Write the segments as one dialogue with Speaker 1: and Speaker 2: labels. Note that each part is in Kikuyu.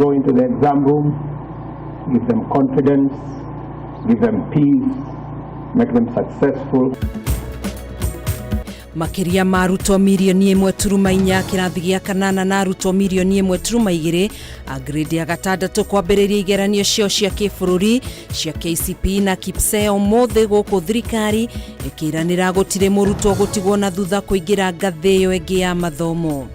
Speaker 1: go into the exam room, give them confidence, give them peace, make them successful.
Speaker 2: Makĩria ma arutwo mirioni 1.4 kĩrathi gĩa kanana na arutwo mirioni 1.2 a grade ya gatandatũ kwambĩrĩria igeranio ciao cia kĩbũrũri cia KCPE na KPSEA ũmũthĩ gũkũ thirikari ĩkĩranĩra gũtirĩ mũrutwo gũtigwo na thutha kũingĩra ngathĩ ĩyo ĩngĩ ya mathomo.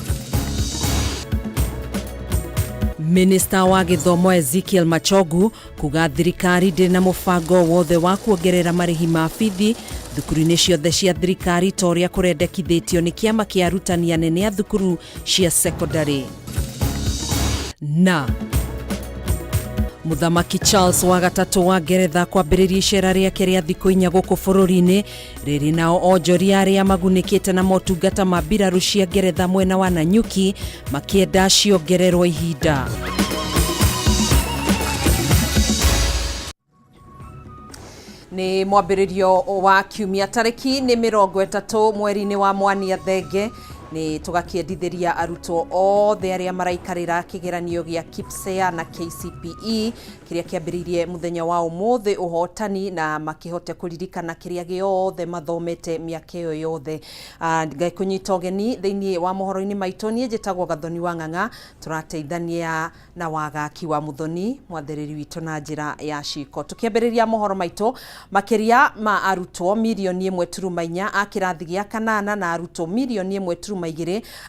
Speaker 2: Minista wa gĩthomo Ezekiel Machogu kuga thirikari ndĩrĩ na mũbango wothe wa kuongerera marĩhi ma bithi thukuru-inĩ ciothe cia thirikari ta ũrĩa kũrendekithĩtio nĩ kĩama kĩa arutani anene a thukuru cia sekondarĩ. Na Mũthamaki Charles wa gatatũ wa Ngeretha kwambĩrĩria icera rĩake rĩa thikũ inya gũkũ bũrũri-inĩ rĩrĩ nao onjoria arĩa magunĩkĩte na motungata ma mbirarũ cia Ngeretha mwena wa Nanyuki makĩenda ciongererwo ihinda. Nĩ mwambĩrĩrio wa kiumia tarĩki nĩ 30 mweri-inĩ wa Mwania Thenge nĩ tũgakĩendithĩria arutwo othe arĩa maraikarĩra kĩgeranio gĩa KPSEA na KCPE kĩrĩa kĩambĩrĩirie mũthenya wa ũmũthĩ ũhotani na makĩhote kũririkana kĩrĩa gĩothe mathomete mĩaka ĩyo yothe. Ngai kũnyita ũgeni thĩinĩ wa mohoro-inĩ maitũ. Niĩ njĩtagwo Gathoni wa Ng'ang'a, tũrateithania na Wagaki wa Muthoni mwathĩrĩri witũ na njĩra ya ciko. Tũkĩambĩrĩria mohoro maitũ, makĩria ma arutwo mirioni 1.4 a kĩrathi gĩa kanana na arutwo mirioni 1.2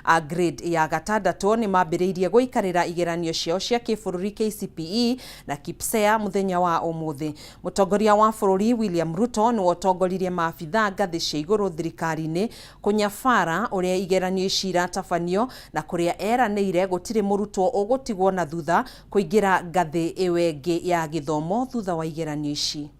Speaker 2: a grade ya gatandatũ nĩ mambĩrĩirie gũikarĩra igeranio ciao cia kĩbũrũri KCPE na KPSEA mũthenya wa ũmũthĩ. Mũtongoria wa bũrũri William Ruto nĩwe ũtongoririe maabithaa ngathĩ cia igũrũ thirikari-inĩ kũnyabara ũrĩa igeranio ici iratabanio na kũrĩa eranĩire gũtirĩ mũrutwo ũgũtigwo na thutha kũingĩra ngathĩ ĩyo ĩngĩ ya gĩthomo thutha wa igeranio ici.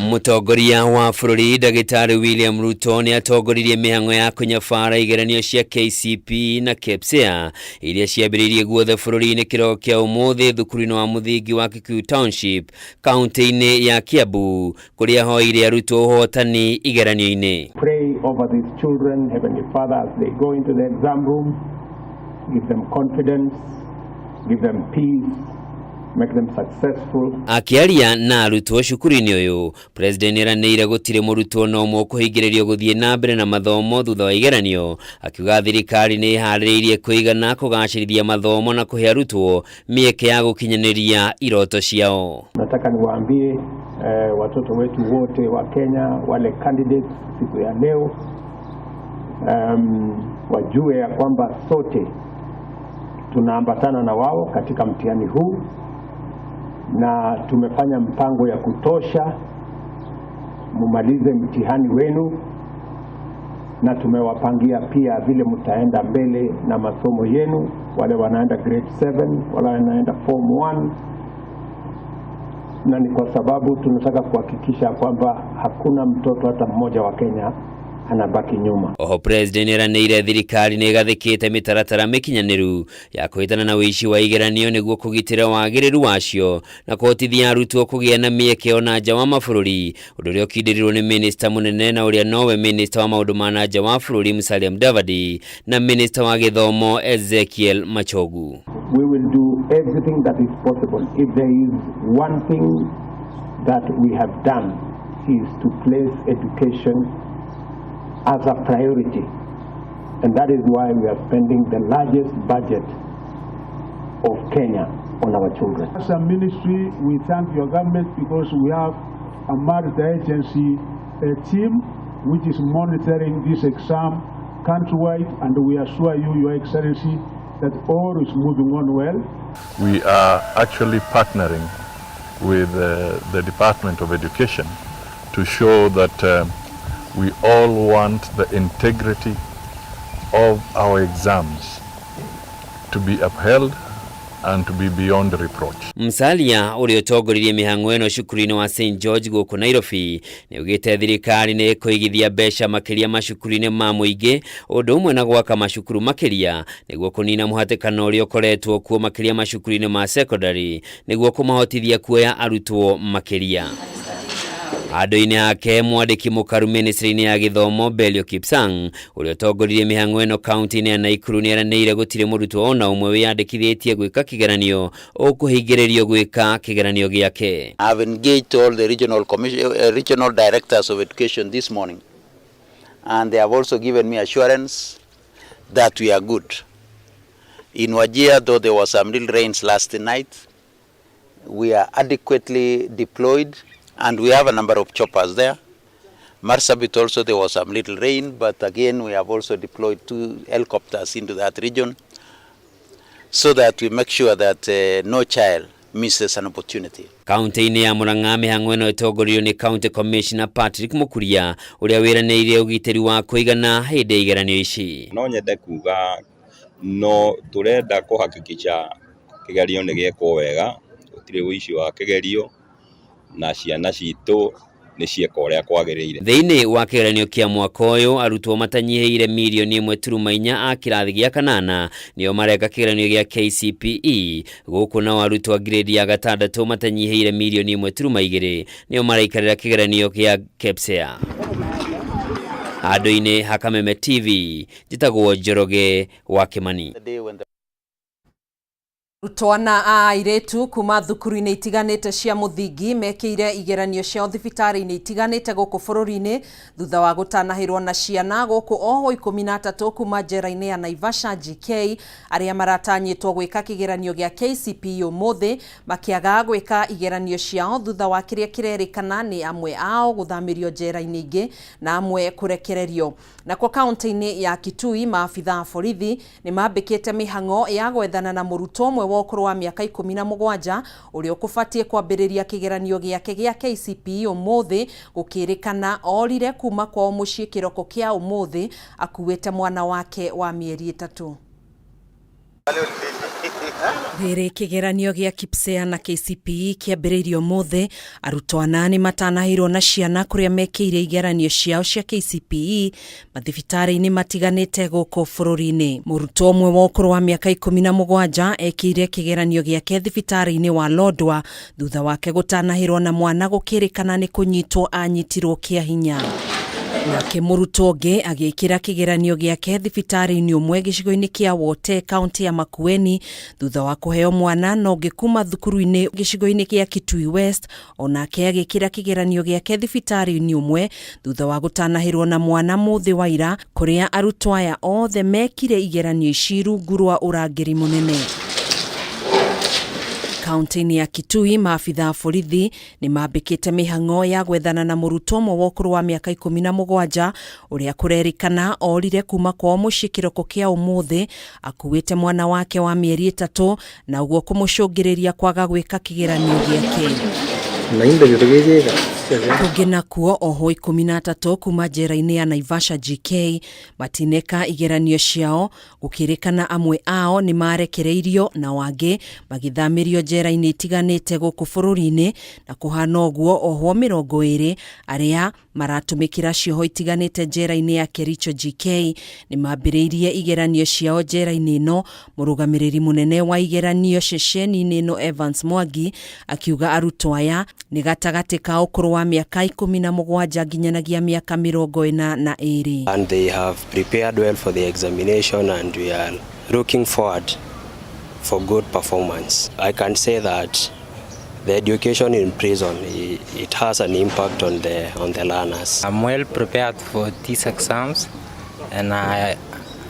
Speaker 3: Mũtongoria wa bũrũri Ndagĩtarĩ William Ruto nĩ atongoririe mĩhang'o ya kũnyabara igeranio cia KCPE na KPSEA iria ciambĩrĩirie guothe bũrũri-inĩ kĩroko kĩa ũmũthĩ thukuru-inĩ wa mũthingi wa Kikuyu Township kaunti-inĩ ya Kiambu kũrĩa ahoeire arutwo ũhotani igeranio-inĩ.
Speaker 1: Pray over these children, Heavenly Father, as they go into the exam room. Give them confidence, give them peace, make them successful.
Speaker 3: Akĩaria na arutwo cukuru-inĩ ũyũ, President nĩeranĩire gũtirĩ mũrutwo na ũmwe ũkũhingĩrĩrio gũthiĩ na mbere na mathomo thutha wa igeranio, akiuga thirikari nĩ ĩharĩrĩirie kũigana kũgacĩrithia mathomo na kũhe arutwo mĩeke ya gũkinyanĩria iroto ciao.
Speaker 1: Nataka niwaambie watoto wetu wote wa Kenya wale candidates siku ya leo wajue ya kwamba sote tunaambatana na wao katika mtihani huu na tumefanya mpango ya kutosha mumalize mtihani wenu, na tumewapangia pia vile mtaenda mbele na masomo yenu, wale wanaenda grade 7, wale wanaenda form 1, na ni kwa sababu tunataka kuhakikisha kwamba hakuna mtoto hata mmoja wa Kenya anabaki nyuma.
Speaker 3: Oho President nĩeranĩire thirikari nĩ ĩgathĩkĩte mĩtaratara mĩkinyanĩru ya kũhĩtana na ũici wa igeranio nĩguo kũgitĩra wagĩrĩru wacio na kũhotithia arutwo kũgĩa na mĩeke ona nja wa mabũrũri, ũndũ ũrĩa ũkindĩrirwo nĩ minista mũnene na ũrĩa nowe minista wa maũndũ ma na nja wa bũrũri Musalia Mudavadi na minista wa gĩthomo Ezekiel Machogu.
Speaker 1: We will do everything that is possible. If there is one thing that we have done is to place education as a priority, and that is why we are spending the largest budget of Kenya on our children.
Speaker 4: As a ministry, we thank your government because we have a multi-agency team which is monitoring this exam countrywide, and we assure you, Your Excellency, that all is moving on well.
Speaker 5: We are actually partnering with the Department of Education to show that we all want the integrity of our exams to be upheld and to be beyond reproach.
Speaker 3: Musalia ũrĩa ũtongoririe mĩhang'o ĩno cukuru-inĩ wa St George gũkũ Nairobi nĩ augĩte thirikari nĩ ĩkũigithia mbeca makĩria macukuru-inĩ ma mũingĩ ũndũ ũmwe na gwaka macukuru makĩria nĩguo kũnina mũhatĩkano ũrĩa ũkoretwo kuo makĩria macukuru-inĩ ma secondary nĩguo kũmahotithia kuoya arutwo makĩria. Handũ-inĩ hake mwandĩki mũkaru ministry-inĩ ya gĩthomo Belio Kipsang ũrĩa ũtongoririe mĩhang'o ĩno kaunti-inĩ ya Naikuru nĩeranĩire gũtirĩ mũrutwo ona ũmwe wĩyandĩkithĩtie gwĩka kĩgeranio ũkũhingĩrĩrio gwĩka kĩgeranio gĩake.
Speaker 6: I've engaged all the regional commission, regional directors of education this morning, and they have also given me assurance that we are good. In Wajir, though there was some little rains last night, we are adequately deployed and we have a number of choppers there. Marsabit also there was some little rain, but again we have also deployed 2 helicopters into that region so that we make sure that no child misses an opportunity.
Speaker 3: Kaunti-inĩ ya Murang'a mĩhang'o ĩno ĩtongoririo nĩ County Commissioner Patrick Mukuria ũrĩa wĩranĩire ũgitĩri wa kũigana hĩndĩ ya igeranio ici.
Speaker 7: No nyende kuga no tũrenda kũhakikisha kĩgerio nĩ gĩekwo wega, gũtirĩ ũici wa kĩgerio na ciana citũ nĩ cieka ũrĩa kwagĩrĩire.
Speaker 3: Thĩinĩ wa kĩgeranio kĩa mwaka ũyũ arutwo matanyihĩire mirioni 1.4 a kĩrathi gĩa kanana nĩo mareka kĩgeranio gĩa KCPE gũkũ nao arutwo a grade ya gatandatũ matanyihĩire mirioni 1.2 nĩo maraikarĩra kĩgeranio kĩa KPSEA. Handũ-inĩ ha Kameme TV njĩtagwo Njoroge wa Kimani.
Speaker 2: Arutwo ana a airĩtu kuma thukuru-inĩ itiganĩte cia mũthingi mekĩire igeranio ciao thibitarĩ-inĩ itiganĩte gũkũ bũrũri-inĩ thutha wa gũtanahĩrwo na ciana gũkũ ohwo 13 kuma njera-inĩ ya Naivasha GK arĩa maratanyĩtwo gwĩka kĩgeranio gĩa KCPE ũmũthĩ makĩaga gwĩka igeranio ciao thutha wa kĩrĩa kĩrerĩkana nĩ amwe ao gũthamĩrio njera-inĩ ingĩ na amwe kũrekererio. Nakuo kaunti-inĩ ya Kitui maabitha a borithi nĩ mambĩkĩte mĩhang'o ya gwethana na mũrutwo ũmwe wa ũkũrũ wa mĩaka 17 ũrĩa ũkũbatiĩ kwambĩrĩria kĩgeranio gĩake gĩa KCPE ũmũthĩ gũkĩrĩkana orire kuma kwao mũciĩ kĩroko kĩa ũmũthĩ akuĩte mwana wake wa mĩeri 3. Rĩrĩ kĩgeranio gĩa KPSEA na KCPE kĩambĩrĩirio ũmũthĩ arutwo ana nĩ matanahĩirwo na ciana kũrĩa mekĩire igeranio ciao cia KCPE mathibitarĩ-inĩ matiganĩte gũkũ bũrũri-inĩ. Mũrutwo ũmwe wa ũkũrũ wa mĩaka 17 ekĩire kĩgeranio gĩake thibitarĩ-inĩ wa Lodwar thutha wake gũtanahĩrwo na mwana gũkĩrĩkana nĩ kũnyitwo anyitirwo kĩa hinya. Nake mũrutwo ũngĩ agĩkĩra kĩgeranio gĩake thibitarĩ-inĩ ũmwe gĩcigo-inĩ kĩa Wote kaunti ya Makueni thutha wa kũheo mwana na ũngĩ kuma thukuru-inĩ gĩcigo-inĩ kĩa Kitui West onake agĩkĩra kĩgeranio gĩake thibitarĩ-inĩ ũmwe thutha wa gũtanahĩrwo na mwana mũthĩ wa ira kũrĩa arutwo aya othe mekire igeranio ici rungu rwa ũrangĩri mũnene. Kaunti-inĩ ya Kitui maabitha a borithi nĩ mambĩkĩte mĩhang'o ya gwethana na mũrutwo ũmwe wa ũkũrũ wa mĩaka 17 ũrĩa kũrerĩkana orire kuma kwao mũciĩ kĩroko kĩa ũmũthĩ akuĩte mwana wake wa mĩeri 3 na ũguo kũmũcũngĩrĩria kwaga gwĩka kĩgeranio gĩake. Kũngĩ nakuo ohwo 13 kuma njera-inĩ ya Naivasha GK matineka igeranio ciao gũkĩrĩkana amwe ao nĩ marekereirio na wangĩ magĩthamĩrio njera-inĩ itiganĩte gũkũ bũrũri-inĩ na kũhana ũguo ohwo 20 arĩa maratũmĩkĩra cioho itiganĩte njera-inĩ ya Kericho GK nĩ mambĩrĩirie igeranio ciao njera-inĩ ĩno. Mũrũgamĩrĩri mũnene wa igeranio ceceni-inĩ ĩno Evans Mwangi akiuga arutwo aya nĩ gatagatĩ ka ũkũrũ wa mĩaka 17 nginyanagia mĩaka 42.
Speaker 8: And they have prepared well for the examination and we are looking forward for good performance. I can say that the education in prison, it has an impact on the learners.
Speaker 9: I'm well prepared for these exams and I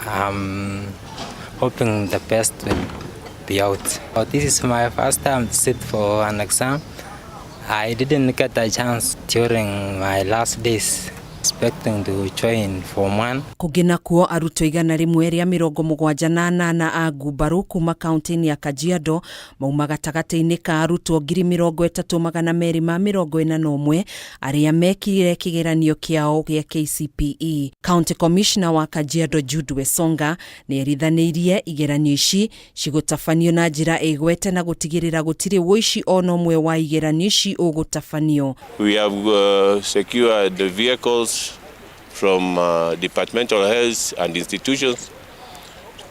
Speaker 9: am hoping the best will be out. But this is my first time to sit for an exam. I didn't get a chance during my last days, expecting to join Form 1.
Speaker 2: Kũngĩ nakuo arutwo 178 a ngumbarũ kuma kaunti-inĩ ya Kajiado mauma gatagatĩ-inĩ ka arutwo 30241 arĩa mekire kĩgeranio kĩao gĩa KCPE. County Commissioner wa Kajiado Jude Wesonga nĩ erithanĩirie igeranio ici cigũtabanio na njĩra ĩgwete na gũtigĩrĩra gũtirĩ wũici ona ũmwe wa igeranio ici ũgũtabanio.
Speaker 10: We have secured the vehicles from departmental heads and institutions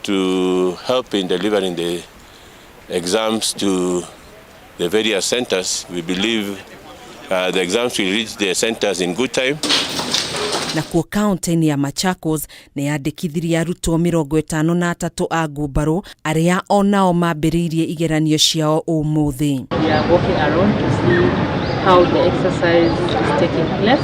Speaker 10: to help in delivering the exams to the various centers. We believe The exams will reach the centers in good time.
Speaker 2: Nakuo kaunti-inĩ ya Machakos nĩ yandĩkithirie arutwo 53 a ngumbarũ arĩa onao mambĩrĩirie igeranio ciao ũmũthĩ.
Speaker 11: We are walking around to see how the exercise is taking place.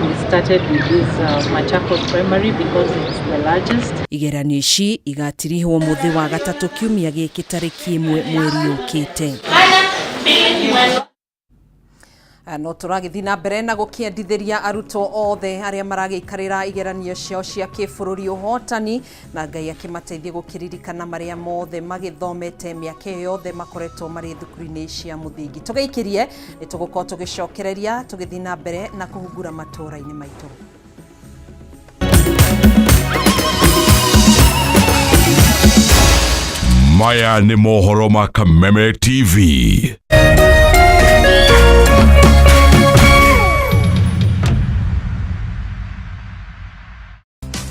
Speaker 11: We started with this Machakos primary because it's the largest.
Speaker 2: Igeranio ici igatirihwo mũthĩ wa gatatũ kiumia gĩkĩ tarĩki 1 mweri ũkĩte. No tũragĩthiĩ na mbere na gũkĩendithĩria arutwo othe arĩa maragĩikarĩra igeranio ciao cia kĩbũrũri ũhotani, na Ngai akĩmateithie gũkĩririkana marĩa mothe magĩthomete mĩaka ĩyo yothe makoretwo marĩ thukuru-inĩ cia mũthingi. Tũgĩikĩrie nĩ tũgũkorwo tũgĩcokereria tũgĩthiĩ na mbere na kũhungura matũũra-inĩ maitũ.
Speaker 12: Maya nĩ mohoro ma Kameme TV.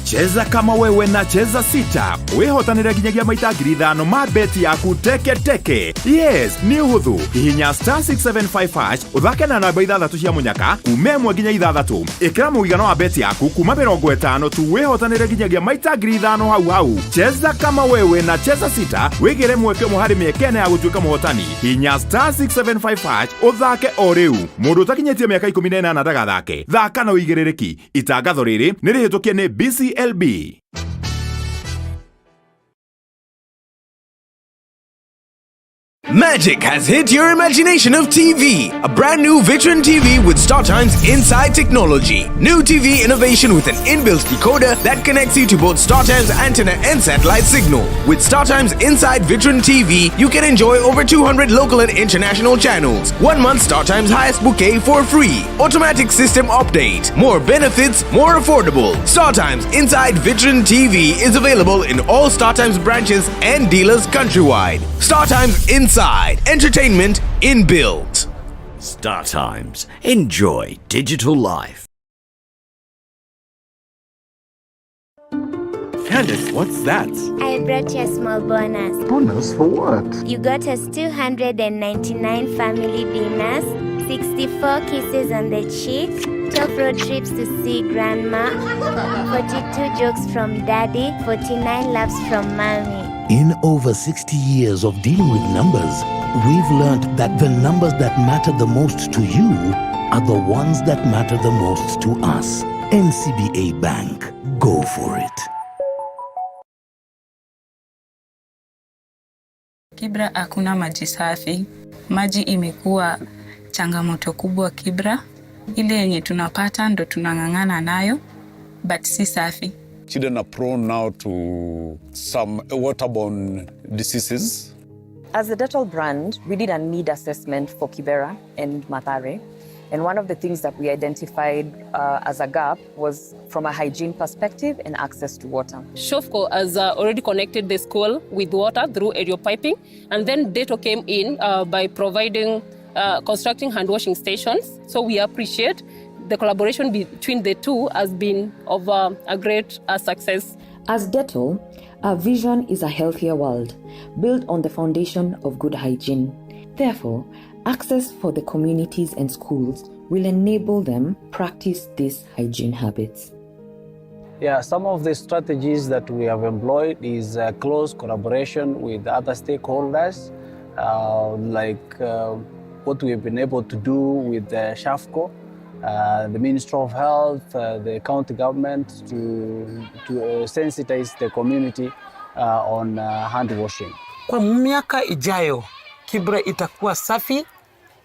Speaker 13: Cheza kama wewe na Cheza Sita wihotanire nginyagia maita 5,000 ma beti yaku teke teke. Yes, nĩ ũhũthũ. Hihinya star 675 hash ũthake na namba 6 cia mũnyaka kuma 1 nginya 6. Ĩkĩra mũigana wa beti yaku kuma 50 tu wihotanire nginyagia maita 5,000 hau hau. Cheza kama wewe na Cheza Sita wĩgĩre mweke ũmwe harĩ mĩeke ĩna ya gũtuĩka mũhotani. Hihinya star 675 hash ũthake o rĩu. Mũndũ ũtakinyĩtie mĩaka 18 ndagathake. Thaka na ũigĩrĩrĩki. Itangatho rĩrĩ nĩ rĩhĩtũkie nĩ BCLB.
Speaker 14: Magic has hit your imagination of TV. A brand new Vitron TV with StarTimes Inside technology. New TV innovation with an inbuilt decoder that connects you to both StarTimes antenna and satellite signal. With StarTimes Inside Vitron TV, you can enjoy over 200 local and international channels. 1 month StarTimes highest bouquet for free. Automatic system update. More benefits, more affordable. StarTimes Inside Vitron TV is available in all StarTimes branches and dealers countrywide. StarTimes Inside. Entertainment inbuilt.
Speaker 15: Star Times. Enjoy digital life.
Speaker 16: Candice, what's that?
Speaker 17: I brought you a small bonus.
Speaker 16: Bonus for what?
Speaker 17: You got us 299 family dinners, 64 kisses on the cheek, 12 road trips to see grandma, 42 jokes from daddy, 49 laughs from mommy.
Speaker 18: In over 60 years of dealing with numbers, we've learned that the numbers that matter the most to you are the ones that matter the most to us. NCBA Bank. Go for it.
Speaker 19: Kibra hakuna maji safi. Maji imekuwa changamoto kubwa Kibra. Ile yenye tunapata ndo tunang'ang'ana nayo, but si safi.
Speaker 20: Children are prone now to some waterborne diseases.
Speaker 21: As a Dettol brand, we did a need assessment for Kibera and Mathare. And one of the things that we identified as a gap was from a hygiene perspective and access to water.
Speaker 22: Shofco has already connected the school with water through aerial piping. And then Dettol came in by providing, constructing hand washing stations. So we appreciate the collaboration between the two has been of a great success.
Speaker 23: As Dettol, our vision is a healthier world, built on the foundation of good hygiene. Therefore, access for the communities and schools will enable them practice these hygiene habits.
Speaker 24: Yeah, some of the strategies that we have employed is close collaboration with other stakeholders, like what we have been able to do with SHAFCO, the Ministry of Health, the county government to sensitize the community on hand washing.
Speaker 25: Kwa miaka ijayo Kibra itakuwa safi.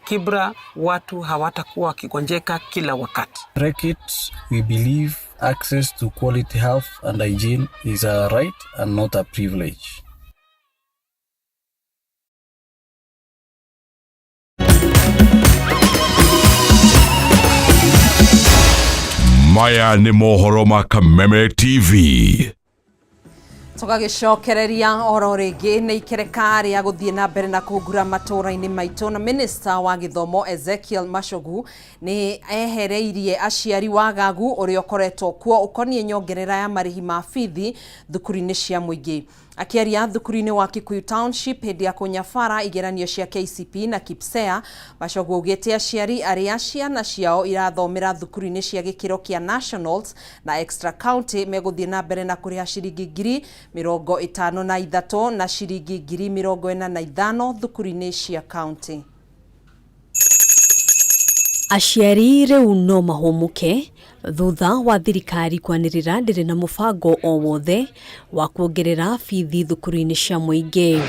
Speaker 25: Kibra watu hawatakuwa wakigonjeka kila wakati.
Speaker 26: Reckitt, we believe access to quality health and hygiene is a right and not a privilege.
Speaker 12: Maya nĩ mohoro ma Kameme TV.
Speaker 2: Tũgagĩcokereria oro rĩngĩ nĩ ikereka rĩa gũthiĩ na mbere na kũhungura matũũra-inĩ maitũ, na minista wa gĩthomo Ezekiel Machogu nĩ ehereirie aciari wagagu ũrĩa ũkoretwo kuo ũkoniĩ nyongerera ya marĩhi ma bithi thukuru-inĩ cia mũingĩ. Akĩaria thukuru-inĩ wa Kikuyu Township hĩndĩ ya kũnyabara igeranio cia KCPE na KPSEA, Machogu augĩte aciari arĩa ciana ciao irathomera thukuru-inĩ cia gĩkĩro kĩa nationals na extra county megũthiĩ na mbere na kũrĩha ciringi 53,000 na ciringi 45,000 thukuru-inĩ cia county.
Speaker 1: Aciari rĩu no mahũmũke thutha wa thirikari kwanĩrĩra ndĩrĩ na mũbango o wothe wa kuongerera bithi thukuru-inĩ cia mũingĩ.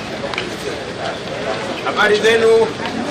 Speaker 3: Habari zenu.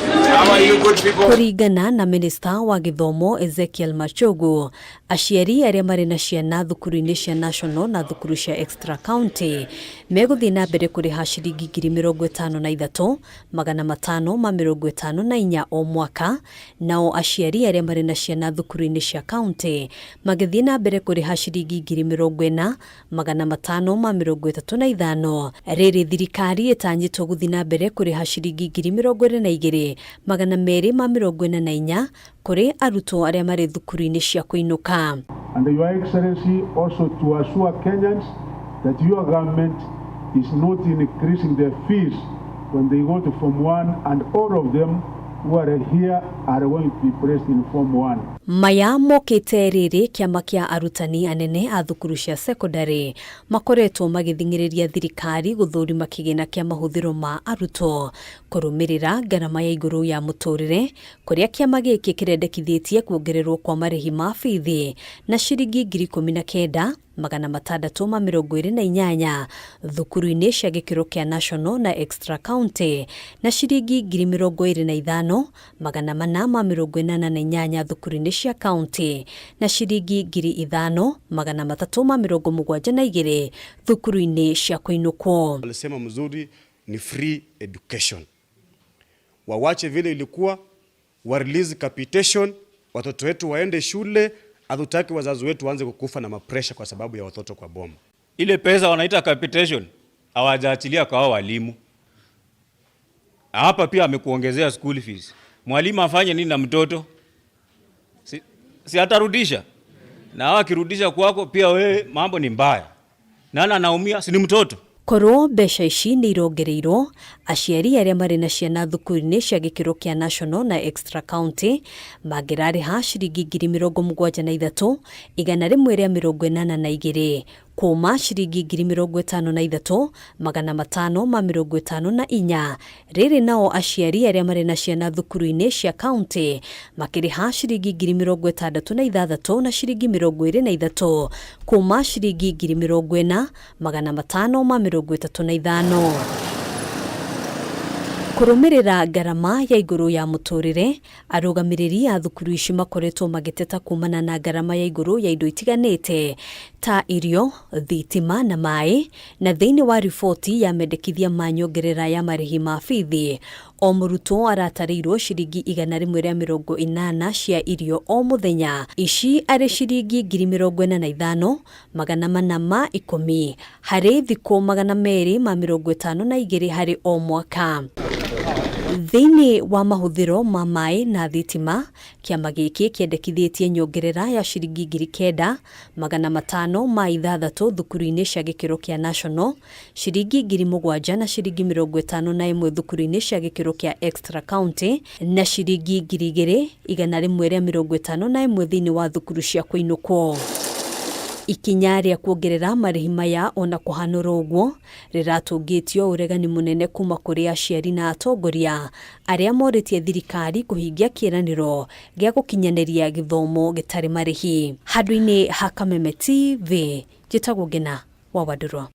Speaker 3: How are you good people?
Speaker 1: Kũringana na minista wa gĩthomo Ezekiel Machogu, aciari arĩa marĩ na ciana thukuru-inĩ cia national na thukuru cia extra county megũthiĩ na mbere kũrĩha ciringi 55,554 o mwaka, nao aciari arĩa marĩ na ciana thukuru-inĩ cia county magĩthiĩ na mbere kũrĩha ciringi 40,535. Rĩrĩ thirikari ĩtanyĩtwo gũthiĩ na mbere kũrĩha ciringi 22,244 kũrĩ arutwo arĩa marĩ thukuru-inĩ cia kũinũka.
Speaker 4: And Your Excellency also to assure Kenyans that your government is not increasing their fees when they go to Form 1, and all of them who are here are going to be placed in Form 1.
Speaker 1: Maya mokĩte rĩrĩ kĩama kĩa arutani anene a thukuru cia sekondari makoretwo magĩthing'ĩrĩria thirikari gũthũrima kĩgĩna kĩa mahũthĩro ma arutwo kũrũmĩrĩra ngarama ya igũrũ ya mũtũrĩre, kũrĩa kĩama gĩkĩ kĩrendekithĩtie kuongererwo kwa marĩhi ma bithi na ciringi 19,628 thukuru-inĩ cia gĩkĩro kĩa national na extra county na ciringi 25,488 thukuru-inĩ cia county na ciringi 5,372 thukuru-inĩ cia kũinũkwo.
Speaker 5: Walisema mzuri ni free education, wawache vile ilikuwa, wa release capitation, watoto wetu waende shule. Hatutaki wazazi wetu waanze kukufa na mapresha kwa sababu ya watoto kwa boma.
Speaker 6: Ile pesa wanaita capitation hawajaachilia kwa hao walimu. Hapa pia amekuongezea school fees. Mwalimu afanye nini na mtoto? Si atarudisha? Na hao akirudisha kwako pia wewe mambo ni mbaya. Nani anaumia? Si ni mtoto.
Speaker 1: Korwo mbeca ici nĩ irongereirwo, aciari arĩa marĩ na ciana thukuru-inĩ cia gĩkĩro kĩa national na extra county mangĩrarĩha ciringi 73,182 kuma ciringi 53,554. Rĩrĩ nao aciari arĩa marĩ na ciana thukuru-inĩ cia county makĩrĩha ciringi 66 na ciringi 23 kuma ciringi 40,535. Kũrũmĩrĩra ngarama ya igũrũ ya mũtũrĩre, arũgamĩrĩri a thukuru ici makoretwo magĩteta kumana na ngarama ya igũrũ ya indo itiganĩte ta irio, thitima na maĩ, na thĩinĩ wa riboti ya mendekithia ma nyongerera ya marĩhi ma bithi, o mũrutwo aratarĩirwo ciringi 180 cia irio o mũthenya, ici arĩ ciringi 45,410 harĩ thikũ 252 harĩ o mwaka. Thĩinĩ wa mahũthĩro ma maĩ na thitima, kĩama gĩkĩ kĩendekithĩtie nyongerera ya ciringi 9,506 thukuru-inĩ cia gĩkĩro kĩa national, ciringi 7,000 na ciringi 51 thukuru-inĩ cia gĩkĩro kĩa extra county na ciringi 2,151 thĩinĩ wa thukuru cia kũinũkwo. Ikinya rĩa kuongerera marĩhi maya ona kũhanũra ũguo rĩratũngĩtio ũregani mũnene kuma kũrĩ aciari na atongoria arĩa morĩtie thirikari kũhingia kĩĩranĩro gĩa gũkinyanĩria gĩthomo gĩtarĩ marĩhi. Handũ-inĩ ha Kameme TV, njĩtagwo Ngina wa Wandũrwa.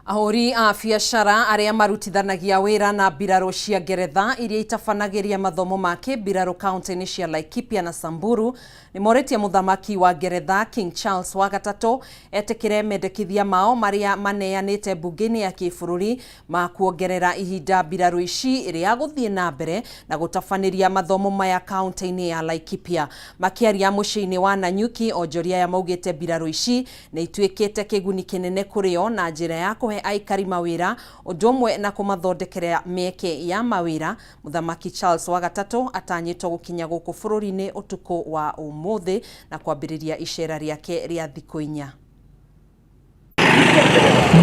Speaker 2: Ahũri a biacara arĩa marutithanagia wĩra na mbirarũ cia Ngeretha iria itabanagĩria mathomo ma kĩmbirarũ kaunti-inĩ cia Laikipia na Samburu nĩ morĩtie mũthamaki wa Ngeretha King Charles wa gatatũ etĩkĩre mendekithia mao marĩa maneanĩte mbunge-inĩ ya kĩbũrũri ma kuongerera ihinda mbirarũ ici rĩa gũthiĩ na mbere na gũtabanĩria mathomo maya kaunti-inĩ ya Laikipia. Makĩaria mũciĩ-inĩ wa Nanyuki, onjoria aya maugĩte mbirarũ ici nĩ ituĩkĩte kĩguni kĩnene kũrĩ o na njĩra ya kũhe aikari mawĩra ũndũ ũmwe na kũmathondekera mĩeke ya mawĩra. Mũthamaki Charles wa gatatũ atanyĩtwo gũkinya gũkũ bũrũri-inĩ ũtukũ wa ũmũthĩ na kwambĩrĩria icera rĩake rĩa thikũ 4.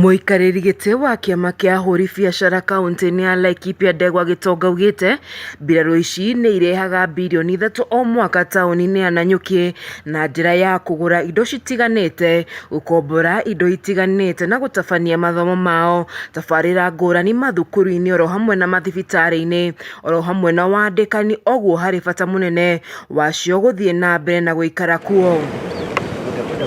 Speaker 7: Mũikarĩri gĩtĩ wa kĩama kĩa ahũri biacara kaunti-inĩ ya Laikipia Ndegwa Gĩtonga augĩte mbirarũ ici nĩ irehaga birioni 3 o mwaka taũni-inĩ ya Nanyuki na njĩra ya kũgũra indo citiganĩte, gũkombora indo itiganĩte na gũtabania mathomo mao, tabarĩra ngũrani mathukuru-inĩ oro hamwe na mathibitarĩ-inĩ oro hamwe na wandĩkani, oguo harĩ bata mũnene wacio gũthiĩ na mbere na gũikara kuo.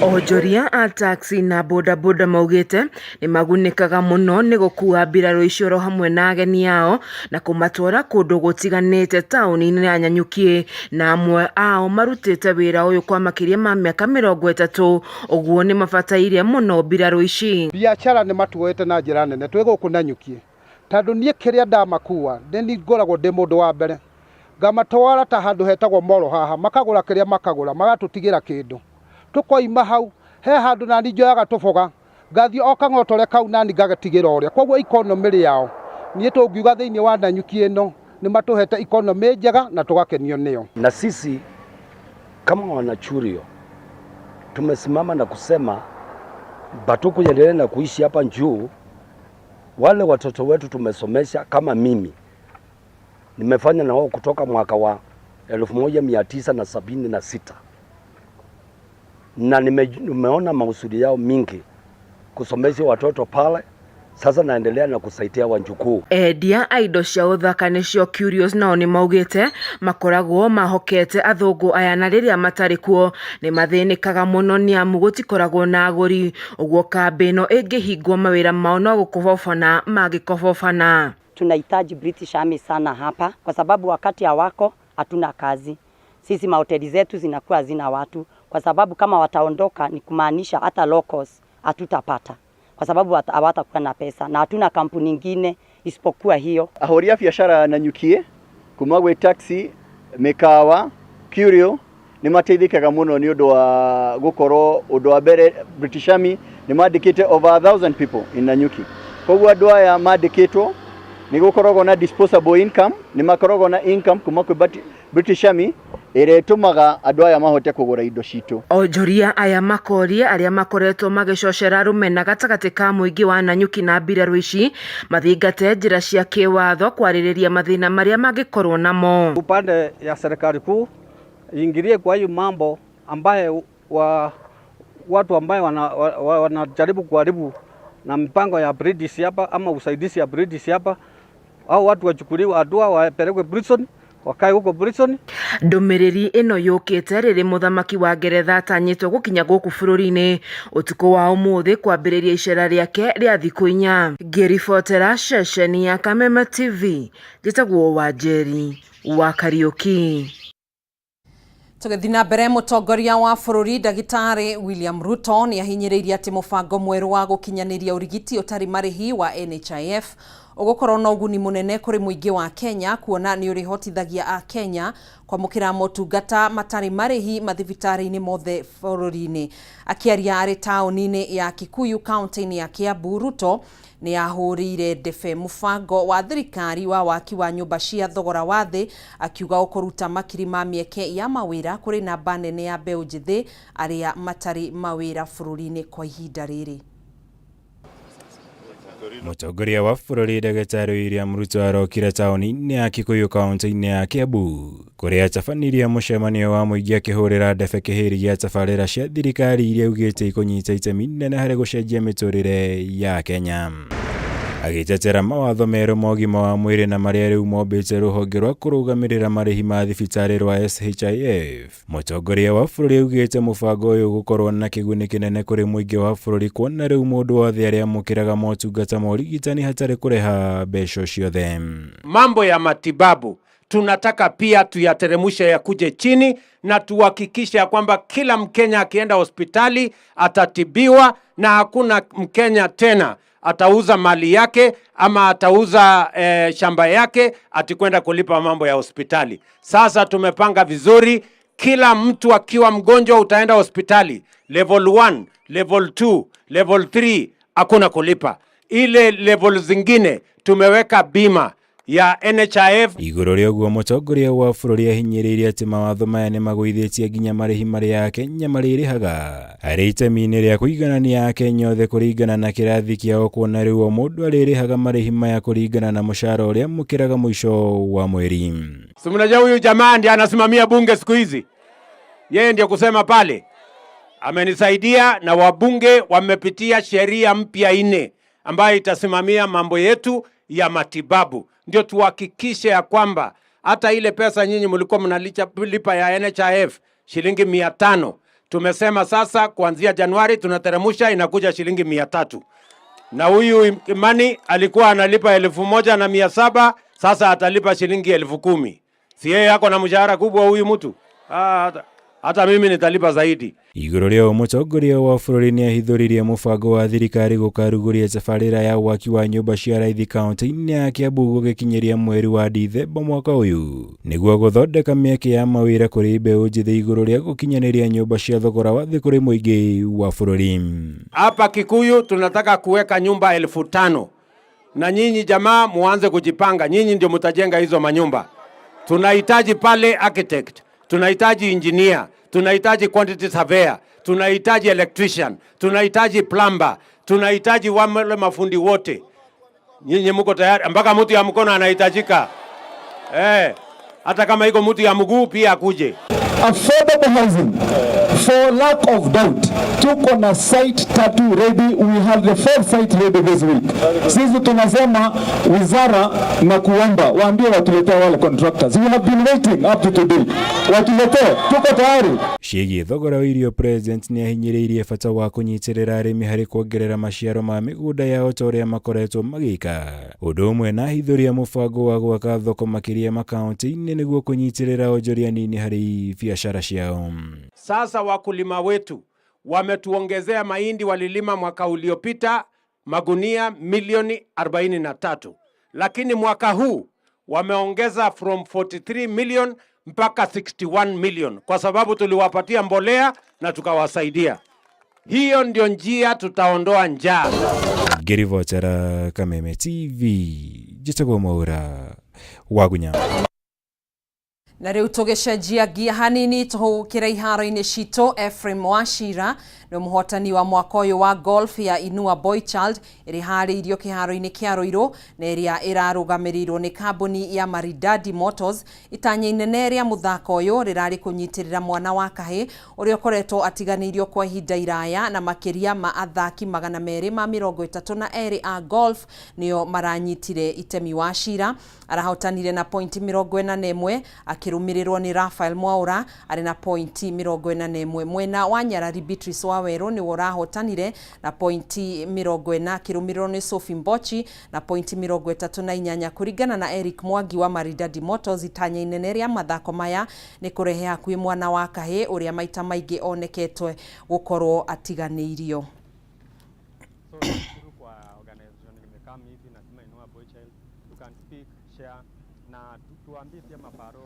Speaker 7: Onjoria a taxi na bodaboda maugĩte nĩ magunĩkaga mũno nĩ gũkua mbirarũ icio oro hamwe na ageni ao na kũmatwara kũndũ gũtiganĩte taũni-inĩ ya Nanyuki, na amwe ao marutĩte wĩra ũyũ kwa makĩria ma mĩaka 30, ũguo nĩ mabataire mũno mbirarũ ici.
Speaker 8: Biacara nĩ matuoete na njĩra nene twĩ gũkũ Nanyuki, tondũ niĩ kĩrĩa ndamakua nĩ ngoragwo ndĩ mũndũ wa mbere, ngamatwara ta handũ hetagwo moro haha, makagũra kĩrĩa makagũra, magatũtigĩra kĩndũ. Tukoima hau he handũ nani njoyaga tũboga ngathiĩ o kang'otore kau nani ngagatigĩra ũrĩa. Koguo ikonomĩ yao niĩ tũngiuga thĩinĩ wa Nanyuki ĩno nĩ matũhete ikonomĩ njega na tũgakenio nĩyo.
Speaker 9: Na sisi kama wanachurio tumesimama na kusema batuku endelee na kuishi hapa juu. Wale watoto wetu tumesomesha, kama mimi nimefanya na wao kutoka mwaka wa 1976 na nimeona mausuri yao mingi kusomesha watoto pale. Sasa naendelea na kusaidia wanjukuu.
Speaker 7: Endia a indo cia ũthaka nĩcio Curious nao nĩ maugĩte makoragwo mahokete athũngũ aya na rĩrĩa matarĩ kuo nĩ mathĩnĩkaga mũno nĩ amu gũtikoragwo na agũri, ũguo kambĩ ĩno ĩngĩhingwo mawĩra mao no gũkobobana mangĩkobobana.
Speaker 10: Tunahitaji British Army sana hapa kwa sababu wakati hawako hatuna kazi. Sisi mahoteli zetu zinakuwa hazina watu kwa sababu kama wataondoka ni kumaanisha hata locals hatutapata kwa sababu hawatakuwa na pesa na hatuna kampuni nyingine isipokuwa hiyo.
Speaker 11: Ahũri a biacara Nanyuki kuma gwĩ taxi, mĩkawa, curio nĩ mateithĩkaga mũno nĩ ũndũ wa gũkorwo ũndũ wa mbere British Army nĩ mandĩkĩte over 1000 people in Nanyuki. Koguo andũ aya mandĩkĩtwo nĩ gũkoragwo na disposable income, nĩ makoragwo na income kuma kwĩ British Army ĩrĩa ĩtũmaga andũ aya mahote kũgũra indo citũ.
Speaker 7: Onjoria aya makoria arĩa makoretwo magĩcocera rũmena gatagatĩ ka mũingĩ wa Nanyuki na mbirarũ ici mathingate njĩra cia kĩwatho kwarĩrĩria mathĩna marĩa mangĩkorwo namo.
Speaker 13: Upande ya serikali kuu ingilie kwa hiyo mambo ambaye watu ambaye wanajaribu kuharibu na mpango ya British hapa ama usaidizi ya British hapa, au watu wachukuliwe hatua wapelekwe prison, wakae huko prison.
Speaker 7: Ndũmĩrĩri ĩno yũkĩte rĩrĩ mũthamaki wa Ngeretha atanyĩtwo gũkinya gũkũ bũrũri-inĩ ũtukũ wa ũmũthĩ kwambĩrĩria icera rĩake rĩa thikũ 4. Ngĩribotera ceceni ya Kameme TV, njĩtagwo Wanjeri wa Kariũki.
Speaker 2: Tũgĩthiĩ na mbere, mũtongoria wa bũrũri Ndagĩtarĩ William Ruto nĩ ahinyĩrĩirie atĩ mũbango mwerũ wa gũkinyanĩria ũrigiti ũtarĩ marĩhi wa NHIF ũgũkorwo na ũguni mũnene kũrĩ mũingĩ wa Kenya, kuona nĩ ũrĩhotithagia a Kenya kwamũkĩra motungata matarĩ marĩhi mathibitarĩ-inĩ mothe bũrũri-inĩ. Akĩaria arĩ taũni-inĩ ya Kikuyu kaunti-inĩ ya Kiambu, Ruto nĩ ahũrĩire ndebe mũbango wa thirikari wa waki wa nyũmba cia thogora wa thĩ, akiuga ũkũruta makiri ma mĩeke ya mawĩra kũrĩ namba nene ya mbeũ njĩthĩ arĩa matarĩ mawĩra bũrũri-inĩ kwa ihinda rĩrĩ.
Speaker 27: Mũtongoria wa bũrũri Ndagĩtarĩ William Ruto arokire taũni-inĩ ya Kikuyu kaunti-inĩ ya Kiambu kũrĩa atabanirie mũcemanio wa mũingĩ akĩhũrĩra ndebe kĩhĩri gĩa tabarĩra cia thirikari iria augĩte ikũnyita itemi inene harĩ gũcenjia mĩtũrĩre ya Kenya. Agĩtetera mawatho merũ ma ũgima wa mwĩrĩ na marĩa rĩu mombĩte rũhonge rwa kũrũgamĩrĩra marĩhi ma thibitarĩ rwa SHIF. Mũtongoria wa bũrũri augĩte mũbango ũyũ ũgũkorwo na kĩguni kĩnene kũrĩ mũingĩ wa bũrũri kuona rĩu mũndũ wothe arĩamũkĩraga motungata ma ũrigitani hatarĩ kũrĩha mbeca ciothe.
Speaker 28: Mambo ya matibabu tunataka pia tuyateremushe yakuje chini na tuhakikishe ya kwamba kila Mkenya akienda hospitali atatibiwa na hakuna Mkenya tena atauza mali yake ama atauza shamba yake atikwenda kulipa mambo ya hospitali. Sasa tumepanga vizuri, kila mtu akiwa mgonjwa utaenda hospitali level 1, level 2, level 3 hakuna kulipa. Ile level zingine tumeweka bima. ya NHIF.
Speaker 27: Igũrũ rĩa ũguo mũtongoria wa bũrũri ahinyĩrĩirie atĩ mawatho maya nĩ magũithĩtie nginya marĩhi marĩa Akenya marĩrĩhaga harĩ itemi-inĩ rĩa kũiganania Akenya othe kũringana na kĩrathi kĩao kuona rĩu o mũndũ arĩrĩhaga marĩhi maya kũringana na mũcara ũrĩa amũkĩraga mũico wa mweri.
Speaker 28: Si mnajua huyu jamaa ndiye anasimamia bunge siku hizi, yeye ndiye kusema pale amenisaidia, na wabunge wamepitia sheria mpya 4 ambayo itasimamia mambo yetu ya matibabu, ndio tuhakikishe ya kwamba hata ile pesa nyinyi mlikuwa mnalipa ya NHIF shilingi 500, tumesema sasa kuanzia Januari tunateremsha inakuja shilingi 300. Na huyu Kimani alikuwa analipa 1,700, sasa atalipa shilingi 10,000. Si yeye ako na mshahara kubwa huyu mtu? Hata mimi nitalipa zaidi.
Speaker 27: Igũrũ rĩa ũũ mũtongoria wa bũrũri nĩ ahithũririe mũbango wa thirikari gũkarugũria tabarĩra ya waki wa nyũmba cia raithi kaunti-inĩ ya Kiambu gũgĩkinyĩria mweri wa Dithemba mwaka ũyũ nĩguo gũthondeka mĩeke ya mawĩra kũrĩ mbeũ njĩthĩ igũrũ rĩa gũkinyanĩria nyũmba cia thogora wa thĩ kũrĩ mũingĩ wa bũrũri.
Speaker 28: Hapa Kikuyu tunataka kuweka nyumba 5,000 na nyinyi jamaa muanze kujipanga, nyinyi ndio mtajenga hizo manyumba. Tunahitaji pale architect, tunahitaji engineer, tunahitaji quantity surveyor, tunahitaji electrician, tunahitaji plumber, tunahitaji wale mafundi wote. Nyinyi mko tayari? Mpaka mtu ya mkono anahitajika. Hata kama iko mtu ya mguu pia akuje.
Speaker 14: Affordable housing, for lack of doubt, tuko na site 3 ready. We have the 4th site ready this week. Sisi tunasema wizara na kuomba waambie watuletee wale contractors. We have been waiting up to today. Watuletee, tuko tayari.
Speaker 27: Ciĩgiĩ thogora wa irio, President nĩ ahinyĩrĩirie bata wa kũnyitĩrĩra arĩmi harĩ kuongerera maciaro ma mĩgũnda yao ta ũrĩa makoretwo magĩka. Ũndũ ũmwe na ahithũria mũbango wa gwaka thoko makĩria makaunti-inĩ nĩguo kũnyitĩrĩra onjoria nini harĩ biacara ciao.
Speaker 28: Sasa wakulima wetu wametuongezea mahindi walilima mwaka uliopita magunia milioni 43, lakini mwaka huu wameongeza from 43 million mpaka 61 million kwa sababu tuliwapatia mbolea na tukawasaidia. Hiyo ndio njia tutaondoa njaa.
Speaker 27: Ngĩribotera Kameme TV, njĩtagwo Mwaura Wagunya.
Speaker 2: Na rĩu tũgĩcenjia ngia hanini tũhũgũkĩre iharo-inĩ citũ. Ephraim Wachira nĩ mũhotani wa mwaka ũyũ wa golf ya Inua Boy Child ĩrĩa ĩharĩirio kĩharo-inĩ kĩa Ruiru na ĩrĩa ĩrarũgamĩrĩirwo nĩ kambuni ya Maridadi Motors. Itanya inene rĩa mũthako ũyũ rĩrarĩ kũnyitĩrĩra mwana wa kahĩ ũrĩa ũkoretwo atiganĩirio kwa ihinda iraya, na makĩria ma athaki 232 a golf nĩo maranyitire itemi. Wachira arahotanire na pointi 41 akĩrũmĩrĩrwo nĩ Rafael Mwaura arĩ na pointi 41. Mwena wa Nyarari Beatrice Waweru nĩwe ũrahotanire na pointi 40 akĩrũmĩrĩrwo nĩ Sophie Mbochi na pointi 38. Kũringana na Eric Mwangi wa Maridadi Motors, itanya inene rĩa mathako maya nĩ kũrehe hakuhĩ mwana wa kahĩ ũrĩa maita maingĩ oneketwe gũkorwo atiganĩirio.
Speaker 15: So kwa organization nimekam hivi nasema Inua Boy Child, you can speak, share na tuambie pia maparo.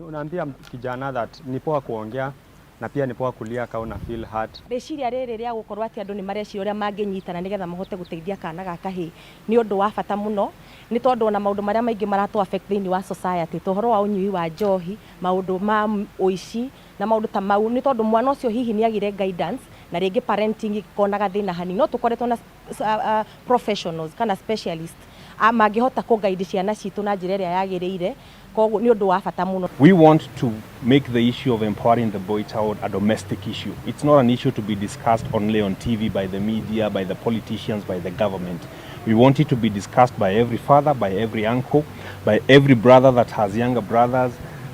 Speaker 15: Unaambia kijana that ni poa kuongea na pia ni poa kulia kama una feel hurt.
Speaker 16: Rĩciria rĩrĩ rĩa gũkorwo atĩ andũ nĩ mareciria ũrĩa mangĩnyitana nĩgetha mahote gũteithia kana ga kahĩĩ nĩ ũndũ wa bata mũno, nĩ tondũ ona maũndũ marĩa maingĩ maratũ affect thĩinĩ wa society ta ũhoro wa ũnyui wa njohi, maũndũ ma ũici na maũndũ ta mau, nĩ tondũ mwana ũcio hihi nĩ agire guidance na rĩngĩ parenting ĩkona gathĩna hanini. No tũkoretwo na professionals kana specialist mangĩhota kũ guide ciana citũ na njĩra ĩrĩa yagĩrĩire, koguo nĩ ũndũ wa bata mũno.
Speaker 17: We want to make the issue of empowering the boy child a domestic issue. It's not an issue to be discussed only on TV by the media, by the politicians, by the government. We want it to be discussed by every father, by every uncle, by every brother that has younger brothers.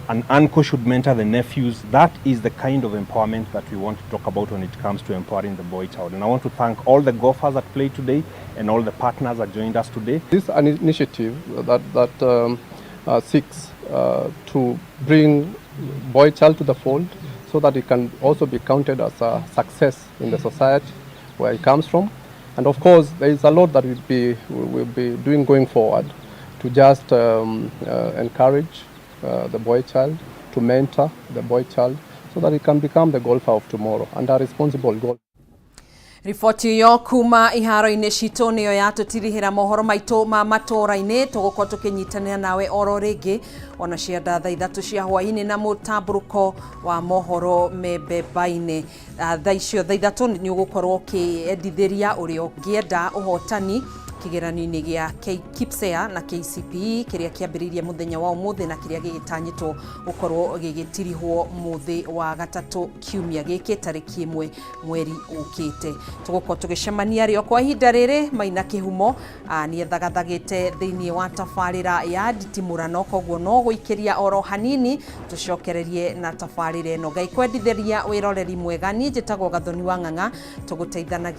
Speaker 17: An uncle should mentor the nephews. That is the kind of empowerment that we want to talk about when it comes to empowering the boy child. And I want to thank all the golfers that played today and all the partners that joined us today.
Speaker 18: This is an initiative that seeks to bring boy child to the fold so that it can also be counted as a success in the society where it comes from. And of course, there is a lot that we'll be doing going forward to just encourage the boy child, to mentor the boy child, so that he can become the golfer of tomorrow and a responsible golfer.
Speaker 2: Riboti ĩyo kuma iharo-inĩ citũ nĩyo yatũtirihĩra mohoro maitũ ma matũra-inĩ. Tũgũkorwo tũkĩnyitanĩra nawe oro rĩngĩ ona cia thaa 3 cia hwaĩ-inĩ na mũtambũrũko wa mohoro membemba-inĩ. Thaa icio thaa 3 nĩ ũgũkorwo ũkĩendithĩria ũrĩa ũngĩenda ũhotani kĩgeranio-inĩ gĩa KPSEA na KCPE kĩrĩa kĩambĩrĩirie mũthenya wa ũmũthĩ na kĩrĩa gĩgĩtanyĩtwo gũkorwo gĩgĩtirihwo mũthĩ wa gatatũ kiumia gĩkĩ tarĩki 1 mweri ũkĩte. Tũgũkorwo tũgĩcemania rĩo kwa ihinda rĩrĩ Maina Kĩhumo nĩ ethagathagĩte thĩinĩ wa tabarĩra ya nditimũrano, koguo no gũikĩria oro hanini tũcokererie na tabarĩra ĩno. Ngai kwendithĩria wĩroreri mwega. Niĩ njĩtagwo Gathoni wa Ng'ang'a, tũgũteithanagia.